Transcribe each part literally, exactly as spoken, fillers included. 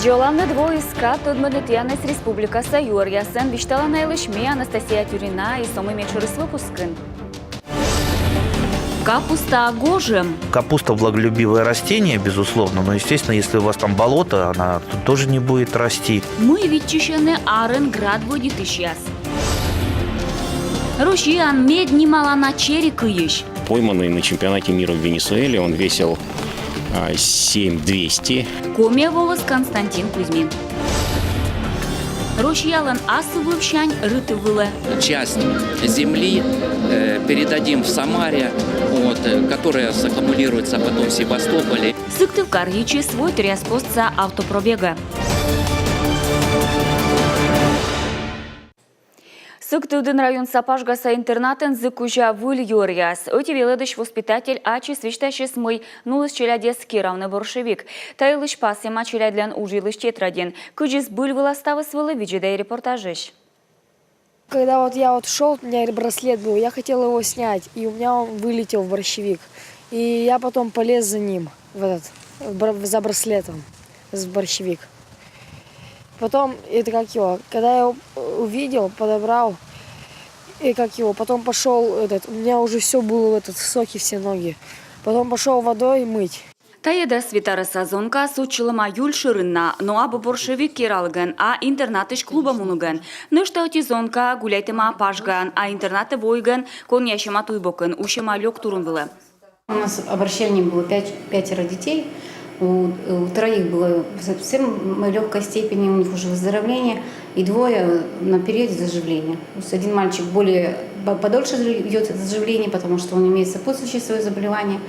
Йӧланныд воис кад тӧдмӧдны тіянӧс республикаса юӧръясӧн. Висьтала на йылысь ме, Анастасия Тюрина, и со мый медшӧрыс выпускын. Капуста гожӧм. Капуста влаголюбивое растение, безусловно, но, естественно, если у вас там болото, она тут тоже не будет расти. Мый виччысьӧны арын град вӧдитысьяс. Россияын мед нималана чери кыйысь. Пойманный на чемпионате мира в Венесуэле, он весил а, семь двести. Комиӧ воліс Константин Кузьмин. Россиялӧн асыввывсянь рытыв вылӧ. Часть земли э, передадим в Самаре, вот, э, которая саккумулируется потом в Севастополе. Сыктывкар йитчис войтыръяс постса автопробегӧ. Сыктывдін районса Пажгаса интернатын зіг кузя выль юӧръяс. Ӧти велӧдысь воспитатель ачыс висьтасис, мый нуліс челядьӧс керавны борщевик. Та йылысь пасйӧма челядьлӧн удж йылысь тетрадьын. Кыдзи збыль вылас ставыс вӧлі, видзӧдӧй репортажысь. Когда вот я вот шел, у меня браслет был, я хотел его снять, и у меня он вылетел в борщевик. И я потом полез за ним, в этот, в бра- за браслетом, в борщевик. Потом, это как его, когда я его увидел, подобрал, и как его, потом пошел этот, у меня уже все было в этот, в соки все ноги. Потом пошел водой мыть. Тайӧ дас вит арӧса зонка сотчылӧма юль шӧрын на, но абу борщевик кералігӧн, а интернатысь клубӧ мунігӧн. Нӧшта ӧти зонка гуляйтӧма Пажгаын, а интернатӧ воигӧн коньясьӧма туй бокын, усьӧма лёк турун вылӧ. У нас обращение было пять, пятеро детей. У, у троих было совсем легкой степени, у них уже выздоровление, и двое на периоде заживления. То есть один мальчик более по- подольше идет заживление, потому что он имеет сопутствующее свое заболевание,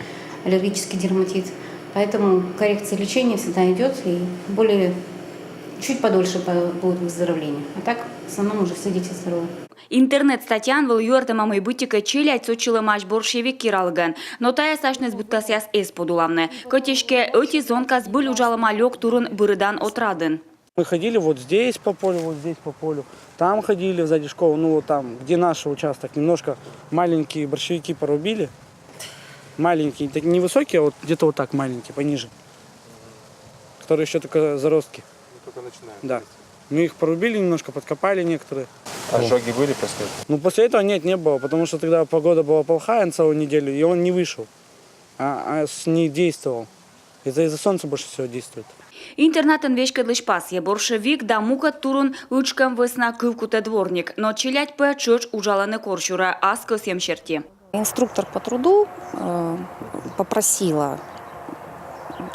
аллергический дерматит. Поэтому коррекция лечения всегда идет, и более чуть подольше по- будет выздоровление. А так в основном уже все дети здоровы. Интернет-статьяын вӧлі юӧртӧма, мый быттьӧкӧ челядь сотчылӧмаӧсь борщевик кералігӧн. Но тайӧс асьныс быдтасъяс эз подулавны. Кӧть эськӧ ӧти зонка збыль уджалӧма лёк турун бырӧдан отрадын. Мы ходили вот здесь по полю, вот здесь по полю. Там ходили сзади школы, ну вот там, где наш участок, немножко маленькие борщевики порубили. Маленькие, так невысокие, а вот где-то вот так маленькие, пониже. Которые еще только заростки. Только начинают. Да. Мы их порубили немножко, подкопали некоторые. Ожоги были после этого? Ну, после этого нет, не было, потому что тогда погода была плохая на целую неделю, и он не вышел. А, а с- не действовал. Из-за из-за солнца больше всего действует. Интернатын веськӧдлысь пасйӧ: борщевик да мукӧд турун ытшкӧм вӧсна кывкутӧ дворник, но челядь пӧ тшӧтш уджалӧны корсюрӧ ас кӧсйӧм серти. Инструктор по труду э, попросила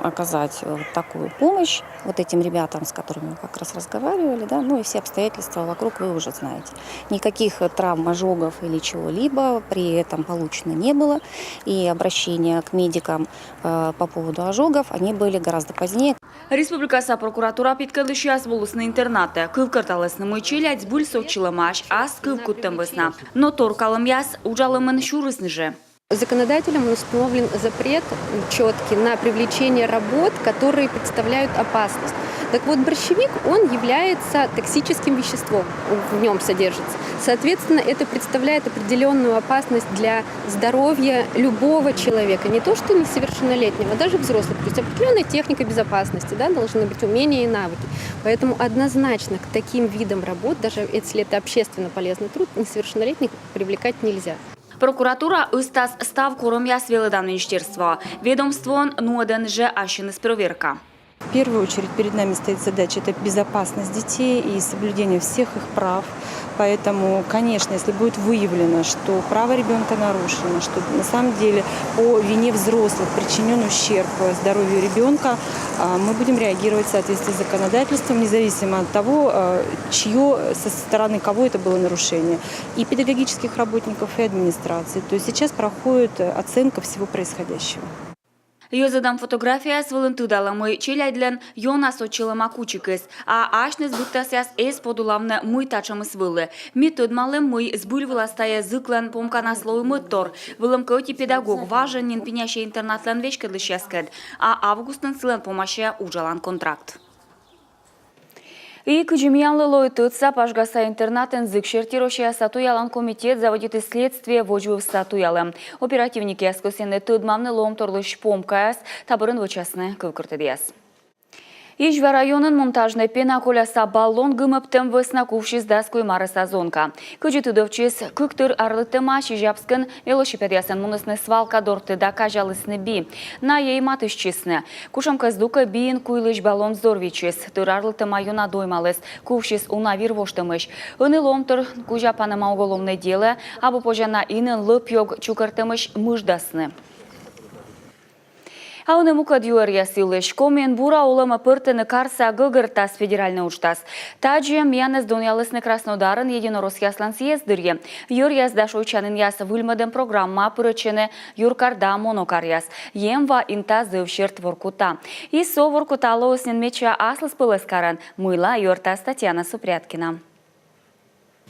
оказать вот такую помощь вот этим ребятам, с которыми мы как раз разговаривали, да, ну и все обстоятельства вокруг вы уже знаете. Никаких травм, ожогов или чего-либо при этом получено не было, и обращения к медикам э, по поводу ожогов, они были гораздо позднее. Республикаса прокуратура петкӧдлысьяс волісны интернатӧ, кывкӧрталісны, мый челядь збыль сотчылӧмаӧсь ас кывкуттӧм вӧсна. Но торкалӧмъяс уджалӧмын сюрисны жӧ. Законодателем установлен запрет четкий на привлечение работ, которые представляют опасность. Так вот, борщевик, он является токсическим веществом, в нем содержится. Соответственно, это представляет определенную опасность для здоровья любого человека, не то что несовершеннолетнего, а даже взрослого. То есть определенная техника безопасности, да, должны быть умения и навыки. Поэтому однозначно к таким видам работ, даже если это общественно полезный труд, несовершеннолетних привлекать нельзя. Прокуратура ыстас став корӧмъяс велӧдан министерствоӧ. Ведомствоын нуӧдӧны жӧ ассьыныс проверка. В первую очередь перед нами стоит задача — это безопасность детей и соблюдение всех их прав. Поэтому, конечно, если будет выявлено, что право ребенка нарушено, что на самом деле по вине взрослых причинен ущерб здоровью ребенка, а, мы будем реагировать в соответствии с законодательством, независимо от того, а, чье, со стороны кого это было нарушение, и педагогических работников, и администрации. То есть сейчас проходит оценка всего происходящего. Йӧзӧдӧм фотографияяс вылын тыдалӧ, мый челядьлӧн ёна сотчылӧма кучикыс, а асьныс быдтасъяс эз подулавны, мый татшӧмыс вӧлі. Ми тӧдмалім, мый збыль вылас тайӧ зыклӧн помканас лои мӧдтор. Вӧлӧмкӧ, ӧти педагог важӧн нин пинясьӧ интернатлӧн веськӧдлысьяскӧд, а августын сылӧн помасьӧ уджалан контракт. И кыдзи миянлы лои тӧдса, Пажгаса интернатын зык серти Россияса туялан комитет заводитіс следствие водзвывса туялӧм. Оперативникъяс кӧсйӧны тӧдмавны лоӧмторлысь помкаяс, та бӧрын вӧчасны кывкӧртӧдъяс. Изьва районын монтажнӧй пена коляса баллон гымӧбтӧм вӧсна кувсис дас куим арӧса зонка. Кыдзи тыдовтчис, кык тыр арлыдтӧма Сизябскын велосипедъясӧн мунісны свалка дорті да казялісны би. Найӧ и матыстчисны. Кутшӧмкӧ здукӧ биын куйлысь баллон взорвитчис. Тыр арлыдтӧма ёна доймаліс. Кувсис уна вир воштӧмысь. Ӧні лоӧмтор кузя панӧма уголовнӧй делӧ. Абу позянлун лӧп-ёг чукӧртӧмысь мыждасны. А ӧні мукӧд юӧръяс йылысь. Комиын бура олӧмӧ пӧртӧны «Карса гӧгӧртас» федеральнӧй уджтас. Тадзи миянӧс донъялісны Краснодарын единороссъяслӧн съезд дырйи. Йӧръяс да шойччанінъяс выльмӧдӧм программаӧ пырӧдчӧны юркар да монокаръяс. Емва инта зэв серт Воркута. И со Воркута лоис нин медся аслыспӧлӧс карӧн. Мыйла, юӧртас Татьяна Супряткина.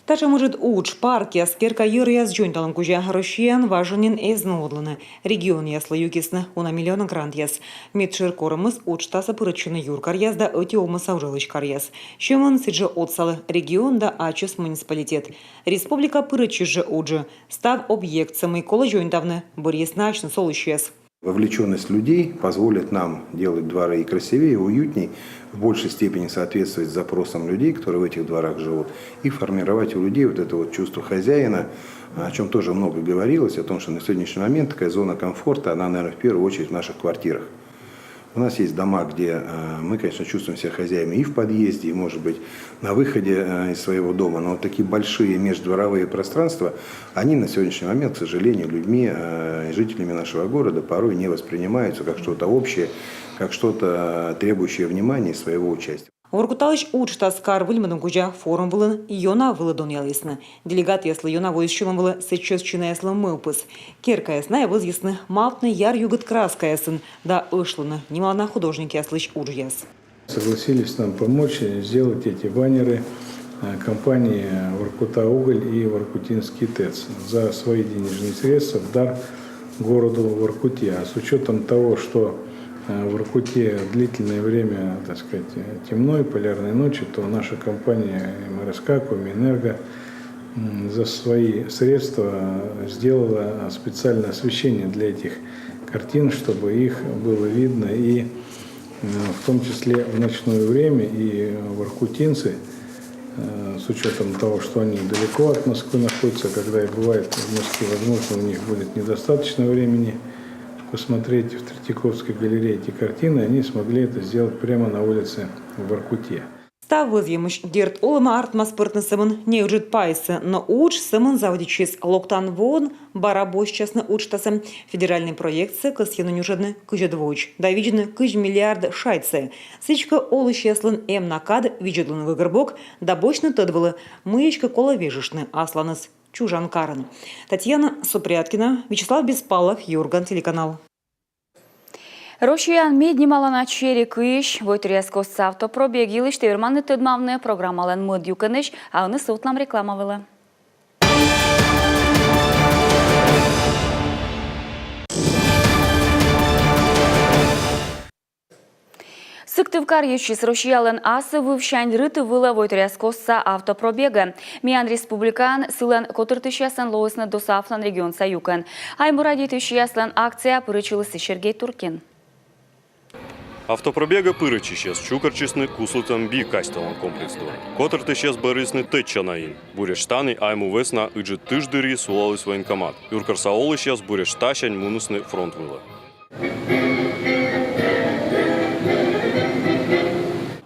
Татшӧм ыджыд удж, паркъяс, керка йӧръяс дзоньталӧм кузя Россияын важӧн нин эз нуӧдлыны. Регионъяслы юкисны уна миллион грантъяс. Медшӧр корӧмыс уджтасӧ пырӧдчӧны юркаръяс да ӧти овмӧса уджалысь каръяс. Сьӧмӧн сідзжӧ отсалӧ регион да ачыс муниципалитет. Республика пырӧдчис жӧ уджӧ. Став объектсӧ, мый колӧ дзоньтавны, бӧрйисны асьныс олысьяс. Вовлечённость людей позволит нам делать дворы и красивее, и уютней, в большей степени соответствовать запросам людей, которые в этих дворах живут, и формировать у людей вот это вот чувство хозяина, о чём тоже много говорилось, о том, что на сегодняшний момент такая зона комфорта, она, наверное, в первую очередь в наших квартирах. У нас есть дома, где, э, мы, конечно, чувствуем себя хозяевами и в подъезде, и, может быть, на выходе, э, из своего дома. Но вот такие большие междворовые пространства, они на сегодняшний момент, к сожалению, людьми, э, жителями нашего города порой не воспринимаются как что-то общее, как что-то, э, требующее внимания и своего участия. Воркуталысь уджтас кар выльмӧдӧм кузя форум вылын ёна вылӧ донъялісны. Делегатъяслы ёна воис сьӧлӧм вылӧ сэтчӧс чинаяслӧн мӧвпыс. Керкаяс найӧ вӧзйисны мавтны яръюгыд краскаясӧн да ӧшлыны нималана художникъяслысь уджъяс. Согласились нам помочь, э, сделать эти баннеры, э, компании «Воркута уголь» и «Воркутинский тэц» за свои денежные средства в дар городу Воркуте. А с учётом того, что, э, в Воркуте длительное время, так сказать, э, темно и полярные ночи, то наша компания МРСК, Комиэнерго, м, за свои средства сделала специальное освещение для этих картин, чтобы их было видно и, э, в том числе в ночное время, и воркутинцы, э, с учётом того, что они далеко от Москвы находятся, когда и бывает в Москве, возможно, у них будет недостаточно времени посмотреть в Третьяковской галерее эти картины, они смогли это сделать прямо на улице в Воркуте. Став вӧзйӧмысь, дерт, олӧмӧ артмас пӧртны сӧмын неыджыд пайсӧ, но удж сӧмын заводитчис. Локтан воын бара босьтчасны уджтасӧ. Федеральнӧй проектсӧ кӧсйӧны нюжӧдны кызьӧд воӧдз да видзны кызь миллиард шайт сайӧ. Сідзкӧ, олысьяслӧн эм на кад видзӧдлыны гӧгӧрбок да босьтны тӧд вылӧ, мый эськӧ колӧ вежыштны асланыс чужан карын. Татьяна Супряткина, Вячеслав Беспалов, «Юрган» телеканал. Россияын меднималана чери кыйысь войтыръяскостса автопробег йылысь ті верманныд тӧдмавны программалӧн мӧд юкӧнысь, а ӧні сувтлам реклама вылӧ. Сыктывкар йитчис Россиялӧн асыв вывсянь рытыв вылӧ войтыръяскостса автопробегӧ. Миян республикаын сылӧн котыртысьясӧн лоисны досаафлан регионса юкӧн. Айму радейтысьяслӧн акцияӧ пырӧдчыліс Сергей Туркин. Автопробегӧ пырӧдчысьяс чукӧртчисны куслытӧм би казьтылан комплекс дорӧ. Котыртысьяс бӧрйисны тӧдчана ин. Буретш тані айму вӧсна ыджыд тыш дырйи сулаліс военкомат. Юркарса олысьяс буретш тасянь мунісны фронт вылӧ.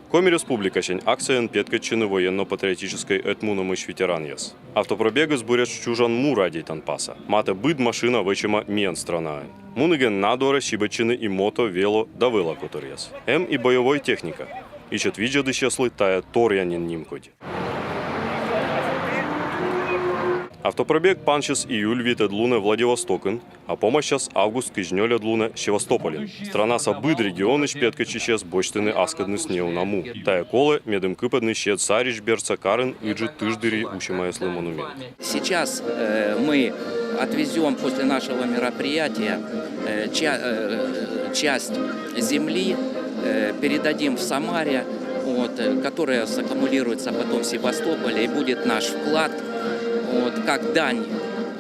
Коми Республикасянь акцияын петкӧдчӧны военно-патриотическӧй ӧтмунӧмысь ветеранъяс. Автопробегыс буретш чужан му радейтан пасӧ. Матӧ быд машина вӧчӧма миян странаын. Мунігӧн на дорӧ сибӧдчӧны и мото, вело да вӧла котыръяс. Эм и боевӧй техника. Ичӧт видзӧдысьяслы тайӧ торъя нин нимкодь. Автопробег пансис июль витӧд лунӧ Владивостокын, а помасяс август кызь нёльӧд лунӧ Севастопольын. Странаса быд регионысь петкӧдчысьяс босьтӧны аскӧдныс неуна му. Тайӧ колӧ, медым кыпӧдны Сьӧд Саридз бердса карын ыджыд тыш дырйи усьӧмаяслы монумент. Сейчас, э, мы отвезём после нашего мероприятия, э, ча-, э, часть земли, э, передадим в Самаре, вот, э, которая саккумулируется потом в Севастополе, и будет наш вклад, вот, как дань,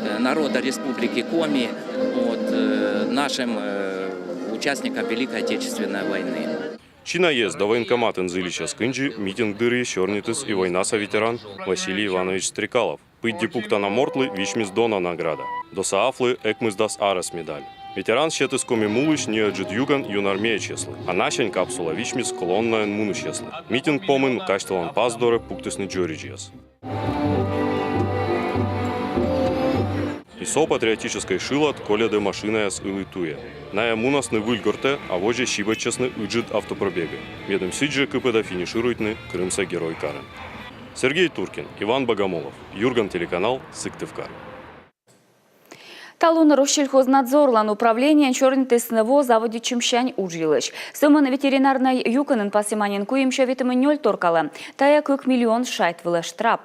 э, народа Республики Коми, вот, э, нашим, э, участникам Великой Отечественной войны. Чинаез да военкоматын зільысьяс кындзи митинг дырйи сёрнитіс и войнаса ветеран Василий Иванович Стрекалов. Пыдди пуктана мортлы висьмис дона награда. Досаафлы ӧкмысдас арӧс медаль. Ветеран сетіс Коми мулысь неыджыд югӧн юнармеечьяслы. А насянь капсула висьмис колоннаын мунысьяслы. Митинг помын казьтылан пас дорӧ пуктісны дзоридзьяс. И со патриотическӧй шылад кольӧдӧ машинаяс ылі туйӧ. Найӧ мунасны Выльгортӧ, а водзӧ сибӧдчасны ыджыд автопробегӧ, медым сідзжӧ кыпӧдӧ финишируйтны Крымса Герой карын. Сергей Туркин, Иван Богомолов, «Юрган» телеканал, Сыктывкар. Талун Россельхознадзорлӧн управлениеӧн сёрнитісны во заводитчӧмсянь удж йылысь. Сӧмын ветеринарнӧй юкӧнын пасйӧма нин куимсё ветымын нёль торкалӧм. Тайӧ кык миллион шайт вылӧ штрап.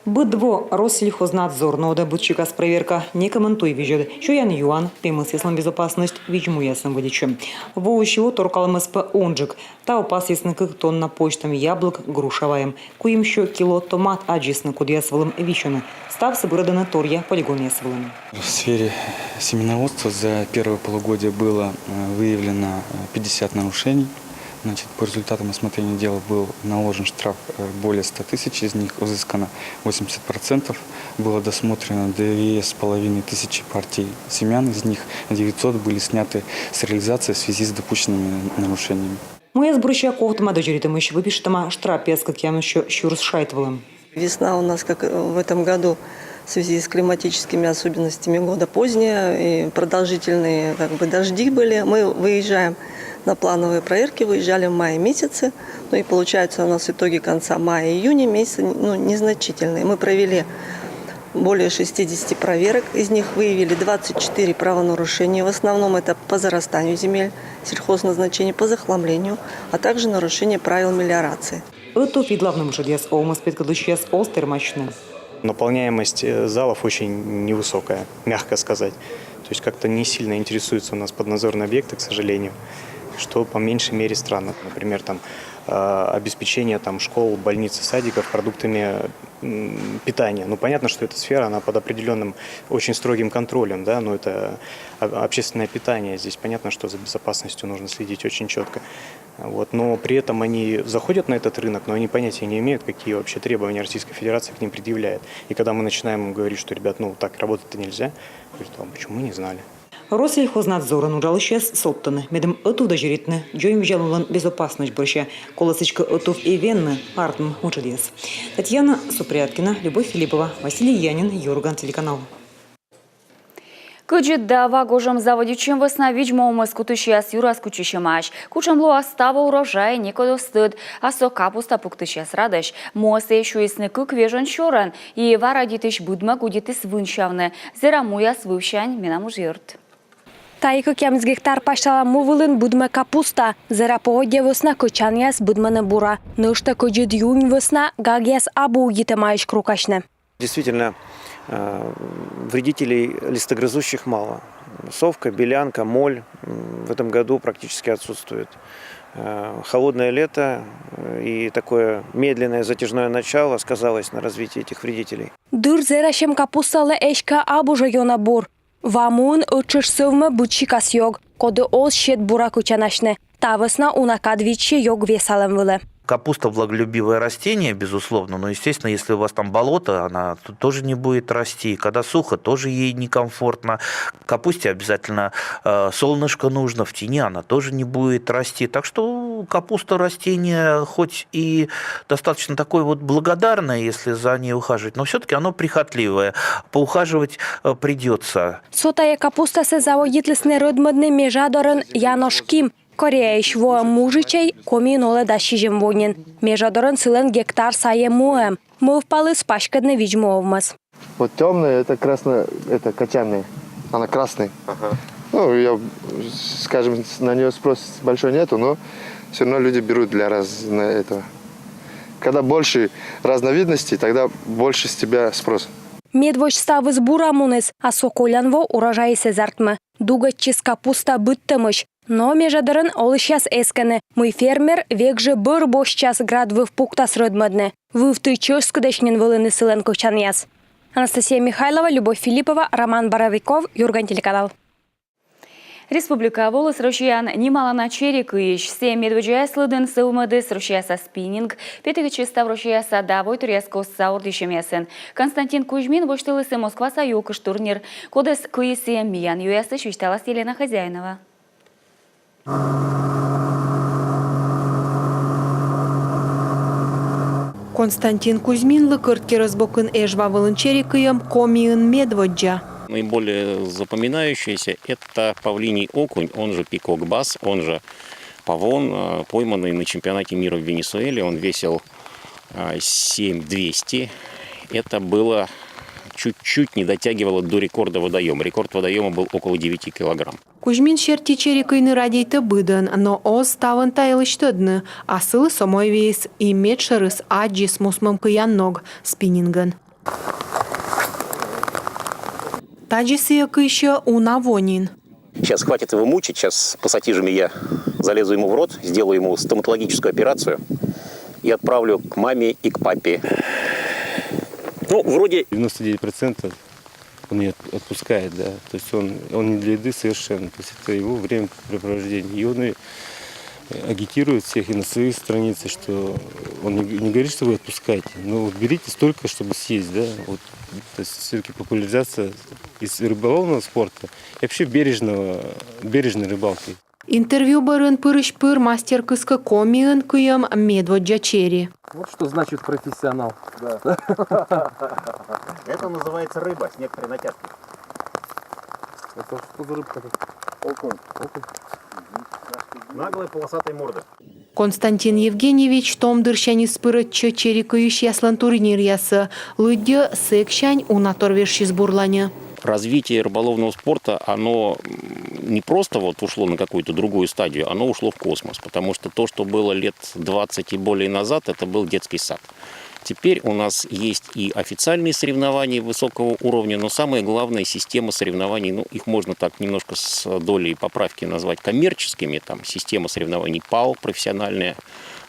Быд во Россельхознадзор нуӧдӧ быдсикас прӧверка, некымын туй визьӧд, сёян-юан, пемӧсъяслӧн безопасность, видз-муясӧн вӧдитчӧм. Воысь во торкалӧмыс пӧ унджык. Таво пасйисны кык тонна почтӧм яблок, груша вайӧм. Куимсё кило томат аддзисны, кодъяс вылӧ висьӧны. Ставсӧ бырӧдӧны торъя полигонъяс вылын. В сфере семеноводства за первое полугодие было, э, выявлено, э, пятьдесят нарушений. Значит, по результатам рассмотрения дела был наложен штраф, э, более ста тысяч, из них взыскано восемьдесят процентов. Было досмотрено две с половиной тысячи партий семян, из них девятьсот были сняты с реализации в связи с допущенными нарушениями. Муяс бӧрся ковтӧма дӧзьӧритӧмысь, выпишитӧма штрапъяс кӧкъямыссё сюрс шайт вылӧ. Весна у нас, как, э, в этом году, в связи с климатическими особенностями года поздняя, и продолжительные, как бы, дожди были. Мы выезжаем на плановые проверки, выезжали в мае месяце. Ну и получается, у нас итоги конца мая и июня месяца, ну, незначительные. Мы провели более шестидесяти проверок, из них выявили двадцать четыре правонарушения. В основном это по зарастанию земель сельхозназначения, по захламлению, а также нарушение правил мелиорации. Ӧтув видлавны мытшӧдъяс овмӧс петкӧдлысьяс оз тэрмасьны. Наполняемость, э, залов очень невысокая, мягко сказать. То есть как-то не сильно интересуются у нас поднадзорные объекты, к сожалению, что по меньшей мере странно. Например, там, э, обеспечение там школ, больниц и садиков продуктами, м, питания. Ну, понятно, что эта сфера, она под определенным очень строгим контролем, да, но это об-, общественное питание. Здесь понятно, что за безопасностью нужно следить очень четко. Вот. Но при этом они заходят на этот рынок, но они понятия не имеют, какие вообще требования Российская Федерация к ним предъявляет. И когда мы начинаем им говорить, что, ребят, ну, так работать-то нельзя, говорят: «А почему мы не знали?» Россельхознадзорын уджалысьяс содтӧны, медым ӧтув дӧзьӧритны дзоньвидзалунлӧн безопасность бӧрся, колӧ сідзкӧ ӧтув и венны артмӧм мытшӧдъяс. Татьяна Супряткина, Любовь Филиппова, Василий Янин, «Юрган» телеканал. Кӧдзыд да ва гожӧм заводитчӧм вӧсна видз-му овмӧс кутысьяс юрас кучисьӧмаӧсь. Кутшӧм лоас таво урожай, некод оз тӧд, а со капуста пуктысьяс радӧсь. Муӧ сійӧ сюйисны кык вежон сёрӧн, и ва радейтысь быдмӧг удитіс вынсявны. Зэра муяс вывсянь менам уджъёрт. Тайӧ кӧкъямыс гектар пасьтала му вылын быдмӧ капуста. Зэра поводдя вӧсна кӧчанъяс быдмӧны бура. Нӧшта кӧдзыд юнь вӧсна гагъяс абу удитӧмаӧсь крукасьны. Действительно, э, вредителей листогрызущих мало. Совка, белянка, моль, м, в этом году практически отсутствует. Э, холодное лето, э, и такое медленное затяжное начало сказалось на развитии этих вредителей. Дыр зэрасьӧм капусталы эськӧ абу жӧ ёна бур. Ва муын ӧттшӧтш сӧвмӧ быдсикас ёг, коді оз сет бура кӧчанасьны. Та вӧсна уна кад видзсьӧ ёг весалӧм вылӧ. Капуста влаголюбивое растение, безусловно, но, естественно, если у вас там болото, она т-, тоже не будет расти. Когда сухо, тоже ей некомфортно. Капусте обязательно, э, солнышко нужно, в тени она тоже не будет расти. Так что капуста растение хоть и достаточно такое вот благодарное, если за ней ухаживать, но всё-таки оно прихотливое. Поухаживать, э, придётся. Со тайӧ капустасӧ заводитлісны рӧдмӧдны Межадорын Янош Ким. Кореяысь воӧм мужичӧй Комиын олӧ дас сизим во нин. Межадорын сылӧн гектар сайӧ муӧм. Мӧвпаліс паськӧдны видз-му овмӧс. Вот тёмная, это красная, это кочанная. Она красная. Ага. Ну, я, скажем, с-, на неё спрос большой нету, но всё равно люди берут для раз-, на этого. Когда больше разновидностей, тогда больше с тебя спрос. Медводз ставыс бура муніс, а со колян во урожайыс эз артмы. Дугӧдчис капуста быдтӧмысь. Но Межадорын олысьяс эскӧны, мый фермер век жӧ бӧр босьтчас град выв пуктас рӧдмӧдны. Вывті чӧскыдӧсь нин вӧліны сылӧн кӧчанъяс. Анастасия Михайлова, Любовь Филиппова, Роман Боровиков, «Юрган» телеканал. Республикаӧ воліс Россияын нималана чери кыйысь. Сійӧ медводдзаяс лыдын сӧвмӧдіс Россияса спиннинг, петігӧн ставроссияса да войтыръяскостса ордйысьӧмъясын. Константин Кузьмин восьтыліс и Москваса ёкыш турнир. Кодӧс кыйис сійӧ миян юясысь, висьталас Елена Хозяинова. Константин Кузьминлы Кӧрткерӧс бокын Эжва вылын чери кыйӧм Комиын медводдза. Наиболее запоминающееся — это павлиний окунь, он же пикок бас, он же павон, э, пойманный на чемпионате мира в Венесуэле. Он весил, э, семь двести. Это было, чуть-чуть не дотягивало до рекорда водоема. Рекорд водоема был около девяти килограмм. Кузьмин серти, чери кыйны радейтӧ быдӧн, но оз ставӧн та йылысь тӧдны, а сылы со мойвиис и медшӧрыс аддзис мусмӧм кыян ног спиннингӧн. Тадзи сійӧ кыйсьӧ уна во нин. Сейчас хватит его мучить, сейчас пассатижами я залезу ему в рот, сделаю ему стоматологическую операцию и отправлю к маме и к папе. Ну, вроде девяносто девять процентов он не отп- отпускает, да. То есть он, он не для еды совершенно. То есть это его времяпрепровождение. И он и агитирует всех и на своей странице, что он не, не говорит, что вы отпускаете, но вот берите столько, чтобы съесть, да. Вот, то есть все-таки популяризация из рыболовного спорта и вообще бережного, бережной рыбалки. Интервью бӧрын пырысь-пыр мастер кыскӧ Комиын кыйӧм медводдза чери. Вот что значит профессионал. Да. Это называется рыба, снег при натяжке. Это что за рыбка? Окунь. Окунь. Наглая полосатая морда. Константин Евгеньевич том дырсяньыс пырӧдчӧ чери кыйысьяслӧн турниръясӧ, лыддьӧ, сэксянь уна тор вежсис бурланьӧ. Развитие рыболовного спорта, оно, м, не просто вот ушло на какую-то другую стадию, оно ушло в космос, потому что то, что было лет двадцать и более назад, это был детский сад. Теперь у нас есть и официальные соревнования высокого уровня, но самое главное — система соревнований, ну, их можно так немножко с долей поправки назвать коммерческими, там, система соревнований пал, профессиональная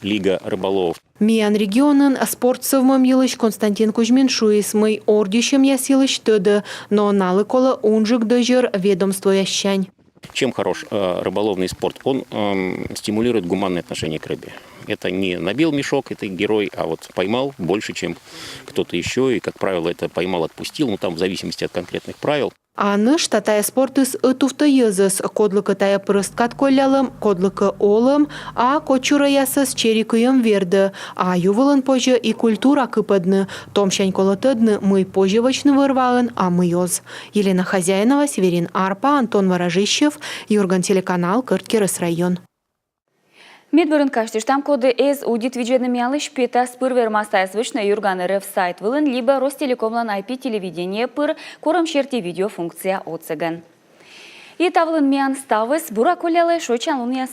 лига рыболовов. Миян регионын спорт сӧвмӧм йылысь Константин Кузьмин шуис, мый ордйысьӧмъяс йылысь тӧдӧ, но налы колӧ унджык дӧзьӧр ведомствояссянь. Чем хорош, э, рыболовный спорт? Он, эм, стимулирует гуманное отношение к рыбе. Это не набил мешок, это герой, а вот поймал больше, чем кто-то еще, и, как правило, это поймал, отпустил, ну, там в зависимости от конкретных правил. А нӧшта тайӧ спортыс ӧтувтӧ йӧзӧс, кодлыкӧ тайӧ прӧст кад коллялӧм, кодлыкӧ олӧм, а кодчураясӧс чери кыйӧм вердӧ, а ю вылын позьӧ и культура кыпӧдны, томсянь колӧ тӧдны, мый позьӧ вӧчны вӧр-ваын, а мый оз. Елена Хозяинова, Северин Арпа, Антон Ворожищев, «Юрган» телеканал, Кӧрткерӧс район. Медбӧрын казьтыштам, коді эз удит видзӧдны миянлысь петас, пыр вермас тайӧс вӧчны «Юрган РФ» сайт вылын либӧ Ростелекомлӧн ай пи телевидение пыр, корӧм серти видеофункция отсӧгӧн. И та вылын миян ставыс. Бура коллялӧй, шойччан лунъяс.